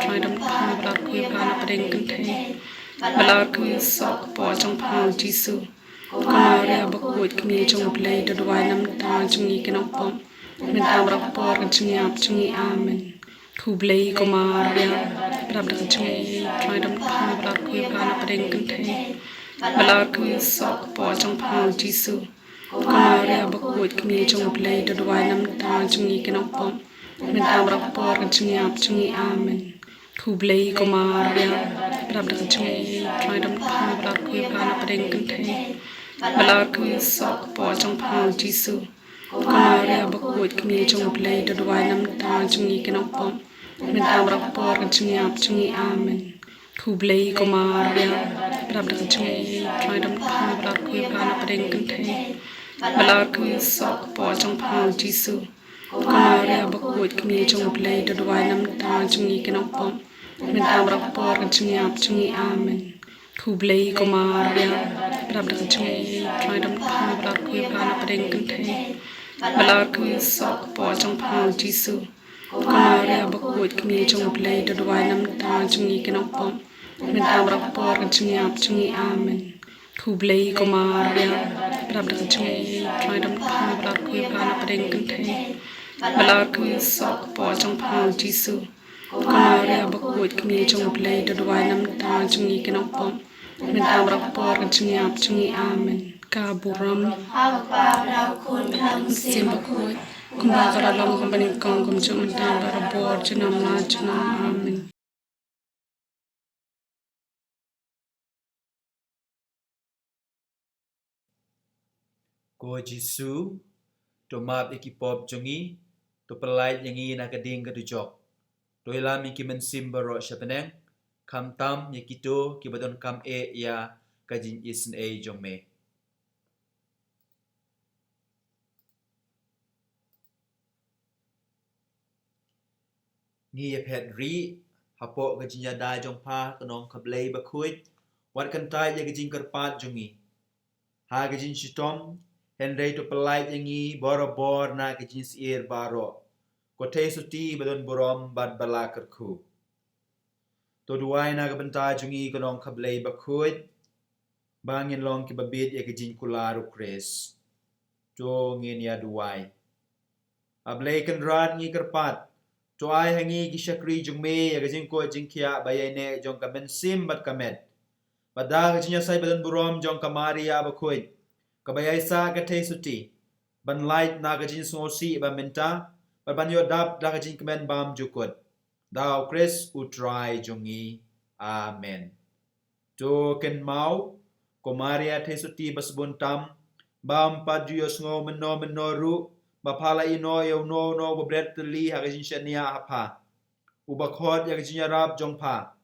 Trai don bad pha, ba la kyrkhu ïa pha na pdeng kynthei, ba la kyrkhu ïa u soh kpoh jong pha u Jisu. Ko Maria bakhuid, kmie jong U Blei, to duwai namar jong ngi ki nongpop, mynta bad ha ka por ka jingïap jong ngi. Amen. Khublei ko Maria, pynban da ka jingngeit, Trai don bad pha, ba la kyrkhu ïa pha na pdeng kynthei, ba la kyrkhu ïa u soh kpoh jong pha u Jisu. Ko Maria bakhuid, kmie jong U Blei, to duwai namar jong ngi ki nongpop, mynta bad ha ka por ka jingïap jong ngi. Amen. Khublei ko Maria, pynban da ka jingngeit, Trai don bad pha, ba la kyrkhu ïa pha na pdeng kynthei, ba la kyrkhu ïa u soh kpoh jong pha u Jisu. Ko Maria bakhuid, kmie jong U Blei, to duwai namar jong ngi ki nongpop, mynta bad ha ka por ka jingïap jong ngi. Amen. Khublei ko Maria, pynban da ka jingngeit, Trai don bad pha, ba la kyrkhu ïa pha na pdeng kynthei, ba la kyrkhu ïa u soh kpoh jong pha u Jisu. Ko Maria bakhuid, kmie jong U Blei, to duwai namar jong ngi ki nongpop, mynta bad ha ka por ka jingïap jong ngi. Amen. Khublei ko Maria, pynban da ka jingngeit, Trai don bad pha, ba la kyrkhu ïa pha na pdeng kynthei, ba la kyrkhu ïa u soh kpoh jong pha u Jisu. Ko Maria bakhuid, kmie jong U Blei, to duwai namar jong ngi ki nongpop, mynta bad ha ka por ka jingïap jong ngi. Amen. Khublei ko Maria, pynban da ka jingngeit, Trai don bad pha, ba la kyrkhu ïa pha na pdeng kynthei, ba la kyrkhu ïa u soh kpoh jong pha u Jisu. Ko Maria bakhuid, Kmie jong U Blei, to duwai namar jong ngi ki nongpop, mynta bad ha ka por ka jingïap jong ngi. Amen. Ka burom ha u Kpa, ha u Khun, ha u Mynsiem Bakhuid, kumba ka la long ha kaba nyngkong, kumjuh mynta bad barabor, junom la junom. Amen. Ko Jisu, to map ïa ki pop jong ngi, to pyllait ïa ngi na ka ding ka dujok, to ïalam ïa ki mynsiem baroh sha bneng, khamtam ïa kito kiba donkam eh ïa ka jingisynei jong me. Ngi ïa phet rieh hapoh ka jingïada jong pha, ko Nongkha Blei bakhuid, wat kyntait ïa ka jingkyrpad jong ngi ha ka jingshitom, hynrei to pyllait ïa ngi barabor na ka jingsyier baroh, ko Theisotti ba don burom bad ba la kyrkhu. To duwai na ka bynta jong ngi, ko Nongkha Blei bakhuid, ba ngin long kiba bit ïa ka jingkular U Khrist. To ngin ïa duwai. A Blei Kynrad, ngi kyrpad, to ai ha ngi ki shakri jong me ïa ka jingkoit jingkhiah ba ïaineh jong ka mynsiem bad ka met, bad da ka jingïasaid ba don burom jong ka Maria bakhuid, kaba ïaisah ka Theisotti, ban lait na ka jingsngewsih ba mynta, bad ban ïoh dap da ka jingkmen bymjukut. Da U Khrist U Trai jong ngi. Amen. To kynmaw, ko Maria Theisotti ba sbun tam, bym pat ju ïohsngew mynno mynno ruh ba pha la ïehnoh ïa uno uno uba bret tylli ha ka jingshaniah ha pha, uba khot ïa ka jingïarap jong pha,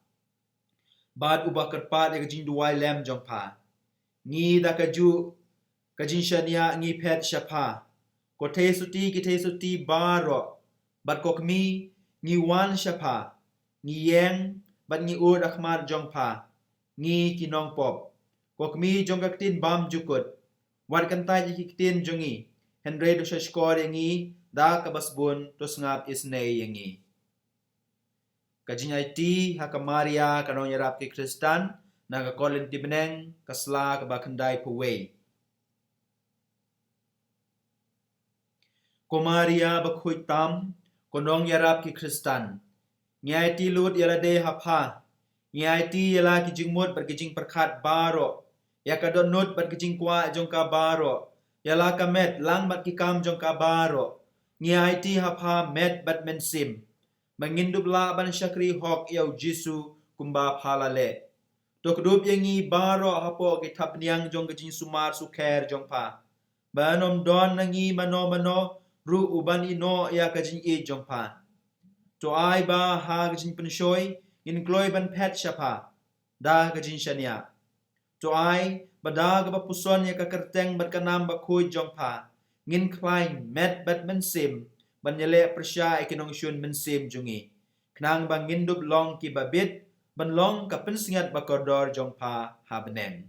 bad uba kyrpad ïa ka jingduwai lem jong pha. Ngi da kajuh ka jingshaniah ngi phet sha pha, ko Theisotti ki Theisotti baroh, bad ko Kmie, ngi wan sha pha, ngi ïeng bad ngi ud ha khmat jong pha, ngi ki nongpop, ko Kmie jong ka ktien bymjukut. Wat kyntait ïa ki ktien jong ngi, hynrei to shahshkor ïa ngi, da kaba sbun to sngap isynei ïa ngi. Ka jingaiti ha ka Maria ka nongïarap ki Khristan, na ka kot lynti bneng, ka sla kaba khyndaiphew wei. Ko Maria bakhuid tam, ko nongïarap ki Khristan, ngi aiti lut ïa lade ha pha, ngi aiti ïa la ki jingmut bad ki jingpyrkhat baroh, ïa ka dohnud bad ki jingkwah jong ka baroh, ïa la ka met lang bad ki kam jong ka baroh, ngi aiti ha pha met bad mynsiem, ba ngin dup lah ban shakri hok ïa U Jisu kumba pha la leh. To kdup ïa ngi baroh hapoh ki thapniang jong ka jingsumar sukher jong pha, ba ym don na ngi mano mano ruh uban ïehnoh ïa ka jingïeit jong pha. To ai ba ha ka jingpynshoi ngin kloi ban phet sha pha da ka jingshaniah. To ai ba da kaba puson ïa ka kyrteng bad ka nam bakhuid jong pha, ngin khlaiñ met bad mynsiem ban ïaleh pyrshah ïa ki nongshun mynsiem jong ngi, khnang ba ngin dup long kiba bit ban long ka pynsngiat bakordor jong pha ha bneng.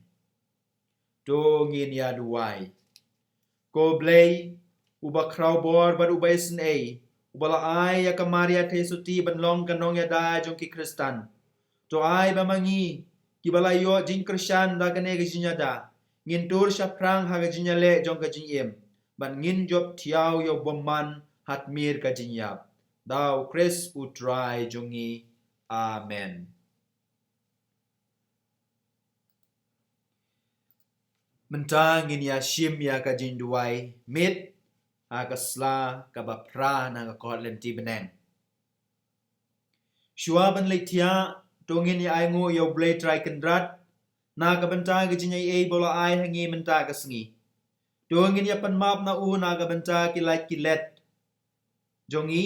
To ngin ïa duwai. Ko Blei, uba khraw bor bad uba isynei, uba la ai ïa ka Maria Theisotti ban long ka nongïada jong ki Khristan, to ai ba ma ngi kiba la ïoh jingkyrshan da kane ka jingïada, ngin tur shaphrang ha ka jingïaleh jong ka jingim, bad ngin jop thiaw ïa u bymman ha tmier ka jingïap. Da U Khrist U Trai jong ngi. Amen. Mynta ngin ïa shim ïa ka jingduwai miet ha ka sla kaba phra na ka kot lynti bneng. Shuwa ban leit thiah, to ngin ïa ainguh ïa U Blei Trai Kynrad na ka bynta ka jingaiei ba u la ai ha ngi mynta ka sngi. To ngin ïa pan map na u na ka bynta ki lait ki let jong ngi,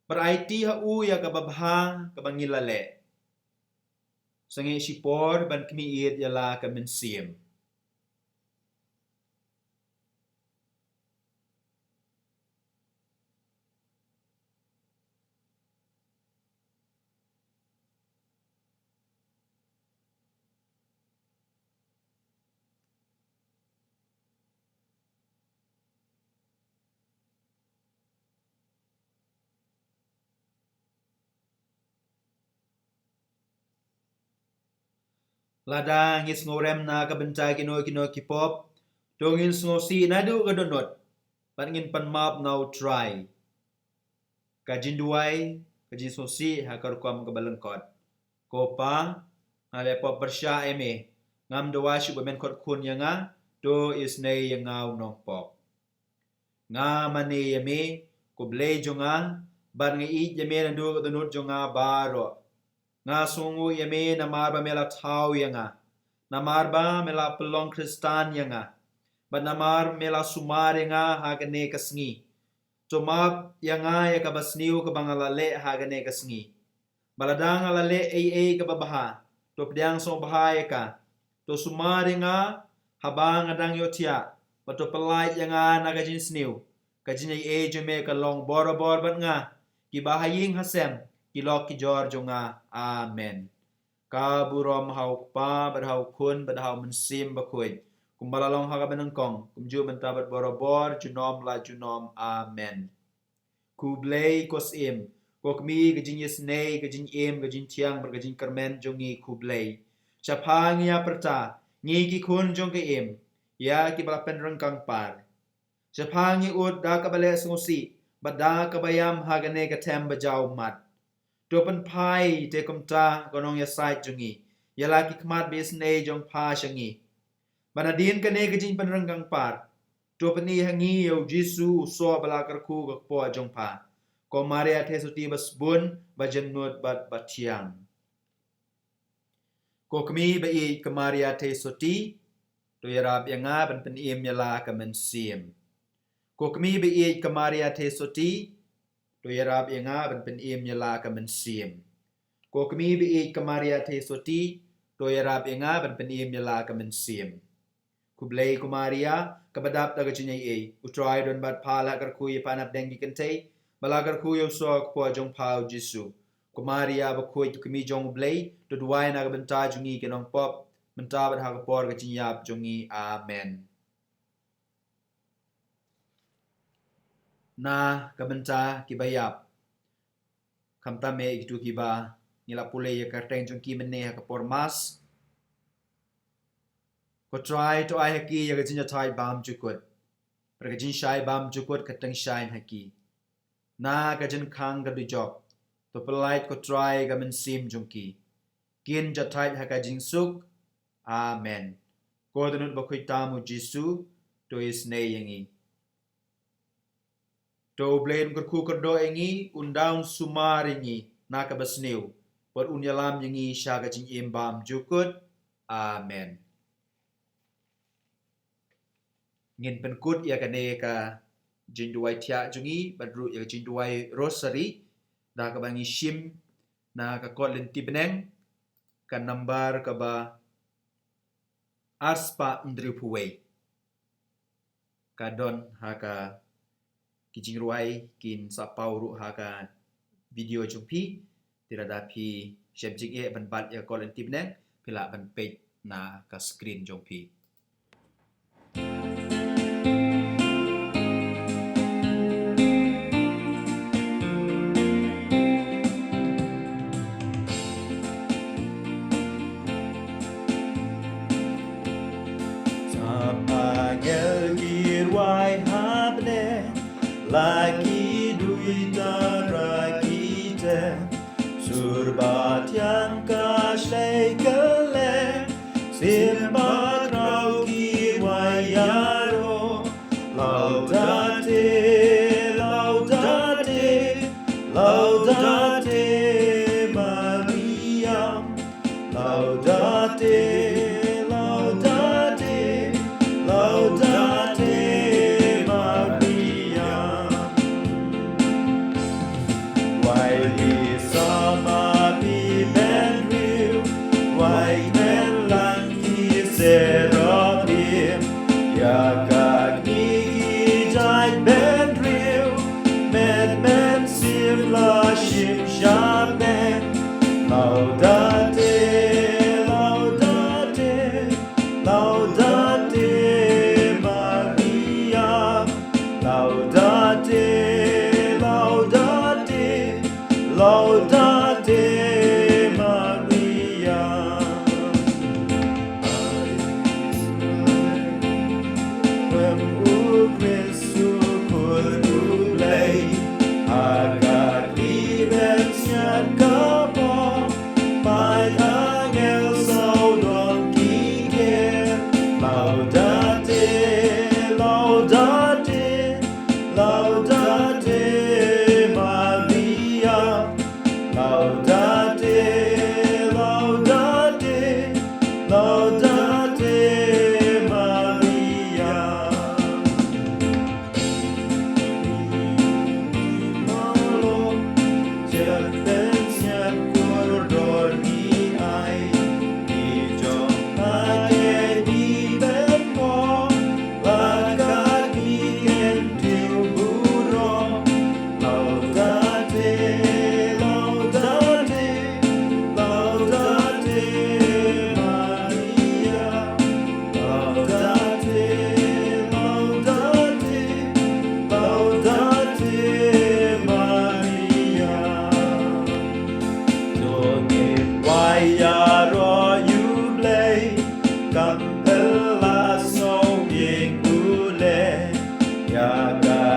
bad aiti ha u ïa kaba bha kaba ngi la leh. Sangeh shipor ban khmih-ieit ïa la ka mynsiem. Lada ngi sngewrem na ka bynta kino kino ki pop, to ngin sngewsih naduh ka dohnud, bad ngin pan map na U Trai. Ka jingduwai ka jingsngewsih ha ka rukom kaba lyngkot. Ko Pa, nga la pop pyrshah ïa me, ngam duwai shuh ba men khot khun ïa nga, to isynei ïa nga u nongpop. Nga mane ïa me, ko Blei jong nga, bad nga ïeit ïa me naduh ka dohnud jong nga baroh. Nga sngewnguh ïa me namar ba me la thaw ïa nga, namar ba me la pynlong Khristan ïa nga, bad namar me la sumar ïa nga ha kane ka sngi. To map ïa nga ïa kaba sniew kaba nga la leh ha kane ka sngi. Ba lada nga la leh ei ei kaba bha, to pdiang sngewbha ïa ka. To sumar ïa nga haba nga dang ïohthiah, bad to pyllait ïa nga na ka jingsniew. Ka jingaiei jong me kan long borabor bad nga, kiba ha ïing ha sem ki lok ki jor jong nga. Amen. Ka burom ha u Kpa, bad ha u Khun, bad ha u Mynsiem Bakhuid, kumba la long ha kaba nyngkong, kumjuh mynta bad borabor, junom la junom. Amen. Khublei ko Syiem, ko Kmie ka jingisynei, ka jingim, ka jingthiang, bad ka jingkyrmen jong ngi, khublei. Shaphang ngi ïa pyrta, ngi ki khun jong ka Im, ïa kiba la pynryngkang par. Shaphang ngi ud da kaba leh sngewsih, bad da kaba ïam ha kane ka them ba jaw mat. To pynphai te kumta ko nongïasaid jong ngi, ïa la ki khmat ba isynei jong pha sha ngi. Ba nadien kane ka jingpynryngkang par, to pyni ha ngi ïa u Jisu u soh ba la kyrkhu ka kpoh jong pha. Ko Maria Theisotti ba sbun, ba jemnud bad ba thiang. Ko Kmie ba ïeit ka Maria Theisotti, to ïarap ïa nga ban pynim ïa la ka mynsiem. Ko Kmie ba ïeit ka Maria Theisotti, to ïarap ïa nga ban pynim ïa la ka mynsiem. Ko Kmie ba ïeit ka Maria Theisotti, to ïarap ïa nga ban pynim ïa la ka mynsiem. Khublei ko Maria, kaba dap da ka jingaiei, u Trai u don bad pha, la kyrkhu ïa pha na pdeng ki kynthei, ba la kyrkhu ïa u soh ka kpoh jong pha u Jisu. Ko Maria bakhuid, ko Kmie jong u Blei, to duwai na ka bynta jong ngi ki nongpop, mynta bad ha ka por ka jingïap jong ngi. Amen. Na ka bynta kiba ïap, khamtam eh ïa kito kiba ngi la pule ïa ka kyrteng jong ki mynne ha ka por Mass. Ko Trai to ai ha ki ïa ka jingïathait bymjukut, bad ka jingshai bymjukut ka tyngshaiñ ha ki. Na ka jingkhang ka dujok, to pyllait ko Trai ka mynsiem jong ki, kin ïathait ha ka jingsuk. Amen. Ko dohnud bakhuid tam u Jisu, to isynei ïa ngi. To u Blei un kyrkhu kyrdoh ïa ngi, un da un sumar ïa ngi na kaba sniew, bad un ïalam ïa ngi sha ka jingim bymjukut. Amen. Ngin pynkut ïa kane ka jingduwai thiah jong ngi bad ruh ïa ka jingduwai Rosary da kaba ngi shim na ka kot lynti bneng, ka nambar kaba arspah hynriewphew wei. Ka don ha ka, ki jingrwai kin sa paw ruh ha ka video jong phi. Te lada phi shem jingeh ban bat ïa ka kot lynti bneng, phi lah ban peit na ka screen jong phi. Sap angel ki rwai ha bneng, la ki duwai tang ha ki tem. Sur ba thiang ka shlei kylleng, sim ba khraw ki rwai ïaroh. Laudate, laudate, laudate Maria. Laudate, laudate, laudate Maria. Wai li sama pi ben riu, wai men lang ki serapim, ïa ka kni ki jait ben riu, met men sim la shim sha beng. Laudate, laudate, laudate Maria. Laudate, laudate, laudate Maria. Ai, Israel, u Khrist u Khun u Blei, ha ka kni ben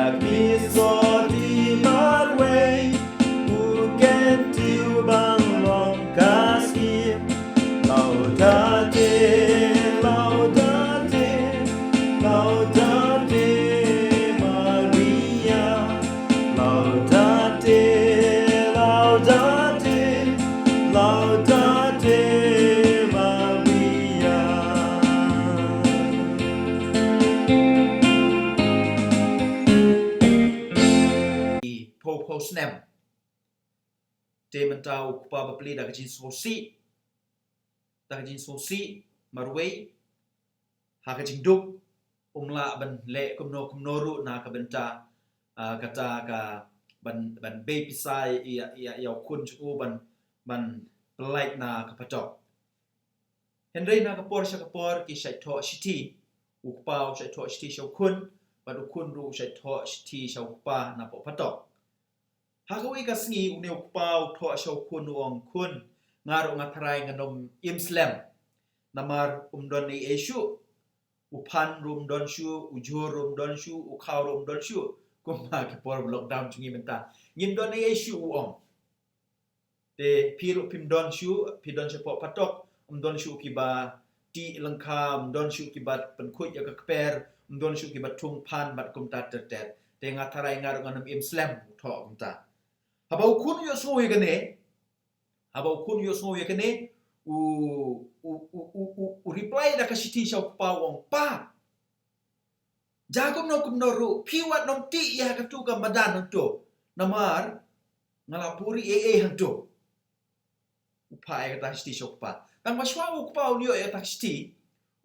Ki soti marwei, u ken tiu bang long ka siem. Laudate, laudate, laudate Maria. Laudate, laudate, laudate Maria. Phew phew snem. Te mynta u kpa bapli da ka jingsngewsih, da ka jingsngewsih marwei, ha ka jingduk, um lah ban leh kumno kumno ruh na ka bynta, ah, kata ka ban, ban bei pisa ïa, ïa, ïa u khun jong u ban, ban pyllait na ka phatok. Hynrei na ka por sha ka por ki shait thoh shithi, u kpa u shait thoh shithi sha u khun, bad u khun ruh u shait thoh shithi sha u kpa na poh phatok. Ha kawei ka sngi une u kpa u thoh sha u khun u ong, khun, nga ruh nga tharai ngan ym im slem. Namar um don ei ei shuh. U phan ruh um don shuh, u jhur ruh um don shuh, u khaw ruh um don shuh. Kumba ki por lockdown jong ngi mynta, ngim don ei ei shuh u ong. Te phi ruh phim don shuh, phi don shapoh phatok, um don shuh kiba tih lyngkha, um don shuh kiba pynkhuid ïa ka kper, um don shuh kiba thung phan bad kumta ter ter. Te nga tharai nga ruh ngan ym im slem, u thoh kumta. Haba u khun u ïohsngew ïa kane, haba u khun u ïohsngew ïa kane, u, u, u reply da ka shithi sha u kpa u ong, pa, ja kumno kumno ruh, phi wat nym tih ïa katu ka madan hangto. Namar nga la puri ei ei hangto. U phah ïa kata ka shithi sha u kpa. Tang ba shuwa u kpa un ïoh ïa kata ka shithi,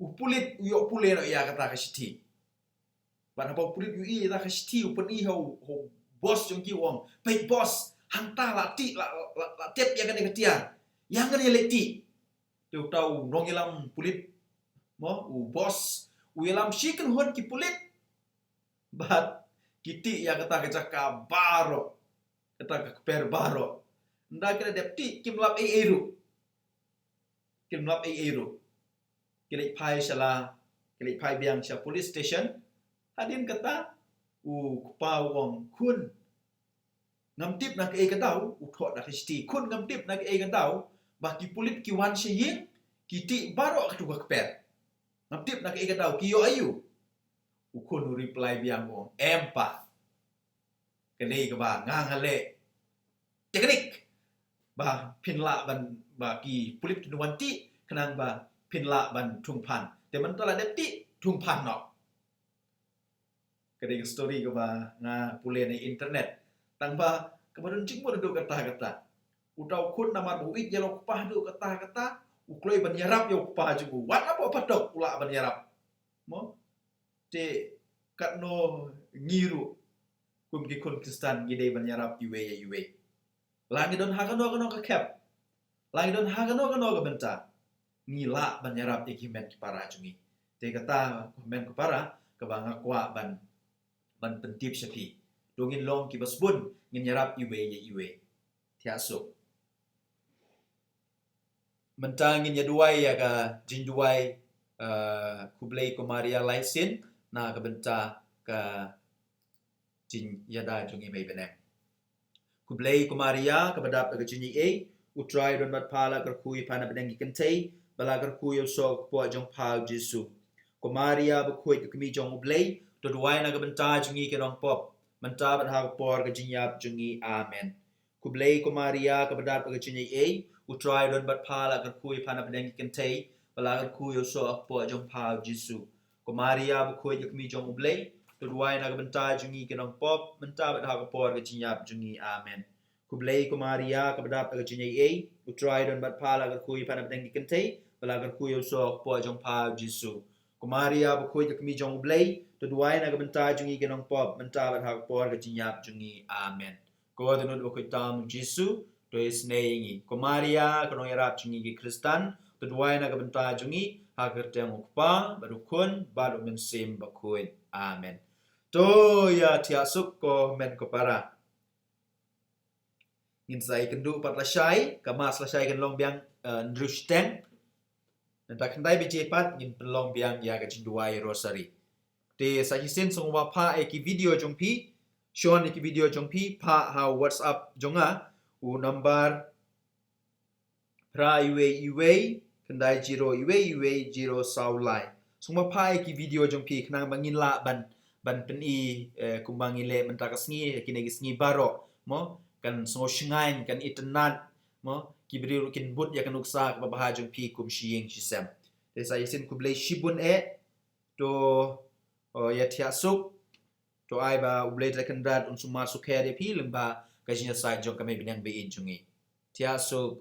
u pulit u ïoh pule noh ïa kata ka shithi. Bad haba u pulit u ïohi ïa kata ka shithi, u pyni ha u, ha u boss jong ki, u ong, peit boss, hangta la tih, la, la, la tep ïa kane ka tiar. Ïa ngan ïa leit tih. Te uta u nongïalam pulit, mo, u boss, u ïalam shi kynhun ki pulit. Bad ki tih ïa kata ka jaka baroh, kata ka kper baroh. Ynda ki la dep tih, kim lap ei ei ruh. Kim lap ei ei ruh. Ki leit phai sha la, ki leit phai biang sha police station. Hadien kata, u kpa u ong, khun, ngam tip na kaei ka daw, u thoh da ka shithi, khun, ngam tip na kaei ka daw ba ki pulit ki wan sha ïing, ki tih baroh katu ka kper. Ngam tip na kaei ka daw, ki ïoh aïu. U khun u reply biang u ong, em pa, ka dei kaba nga nga leh teknik ba phin lah ban, ba ki pulit kin wan tih, khnang ba phin lah ban thung phan. Te mynta la dep tih, thung phan noh. Ka dei ka story kaba nga pule na internet. Tang ba kaba don jingmut haduh katta katta. Uta u khun namar ba u ïeit ïa la u kpa haduh katta katta, u kloi ban ïarap ïa u kpa jong u. Wat na poh phatok u lah ban ïarap. Mo? Te katno ngi ruh kum ki khun Khristan ngi dei ban ïarap iwei ïa iwei. La ngi don ha kano kano ka khep, la ngi don ha kano kano ka bynta, ngi lah ban ïarap ïa ki hynmen ki para jong ngi. Te kata, ko hynmen ko para, kaba nga kwah ban, ban pyntip sha phi. To ngin long kiba sbun, ngin ïarap iwei ïa iwei. Thiah suk. Mynta ngin ïa duwai ïa ka jingduwai, eh, khublei ko Maria Laisien, na ka bynta ka jingïada jong ngi mei bneng. Khublei ko Maria, kaba dap da ka jingaiei, U Trai u don bad pha. La kyrkhu ïa pha na pdeng ki kynthei, bad la kyrkhu ïa u soh ka kpoh jong pha u Jisu. Ko Maria bakhuid, ka kmie jong U Blei, to duwai na ka bynta jong ngi ki nongpop, mynta bad ha ka por ka jingïap jong ngi. Amen. Khublei ko Maria, kaba dap da ka jingaiei, U Trai u don bad pha. La kyrkhu ïa pha na pdeng ki kynthei, bad la kyrkhu ïa u soh ka kpoh jong pha u Jisu. Ko Maria bakhuid, ka kmie jong U Blei, to duwai na ka bynta jong ngi ki nongpop, mynta bad ha ka por ka jingïap jong ngi. Amen. Khublei ko Maria, kaba dap da ka jingaiei, U Trai u don bad pha. La kyrkhu ïa pha na pdeng ki kynthei, bad la kyrkhu ïa u soh ka kpoh jong pha u Jisu. Ko Maria bakhuid, ka kmie jong U Blei, to duwai na ka bynta jong ngi ki nongpop, mynta bad ha ka por ka jingïap jong ngi. Amen. Ko Dohnud bakhuid tam u Jisu, to isynei ïa ngi. Ko Maria, ka nongïarap jong ngi ki Khristan, to duwai na ka bynta jong ngi, ha ka kyrteng U Kpa, bad U Khun, bad U Mynsiem Bakhuid. Amen. To ïa thiah suk ko hynmen ko para. Ngin sa ïakynduh pat lashai, ka Mass lashai kan long biang, eh, hynriew shiteng. Nangta khyndai baje pat ngin pynlong biang ïa ka jingduwai Rosary. Te sa shisien sngewbha phah ïa ki video jong phi, shon ïa ki video jong phi, phah ha WhatsApp jong nga, u number phra iwei iwei, khyndai zero iwei iwei zero saw lai. Sngewbha phah ïa ki video jong phi khnang ba ngin lah ban, ban pyni, eh, kumba ngin leh mynta ka sngi, kine ki sngi baroh, mo, kan sngew shngaiñ, kan itynnad, mo, ki briew ruh kin bud ïa ka nuksa kaba bha jong phi kum shi ïing shi sem. Te sa shisien khublei shibun eh, to, oh, ïa thiah suk, to ai ba U Blei Trai Kynrad un sumar sukher ïa phi lyngba ka jingïasaid jong ka Mei Bniang Ba-ïeit jong ngi. Thiah suk.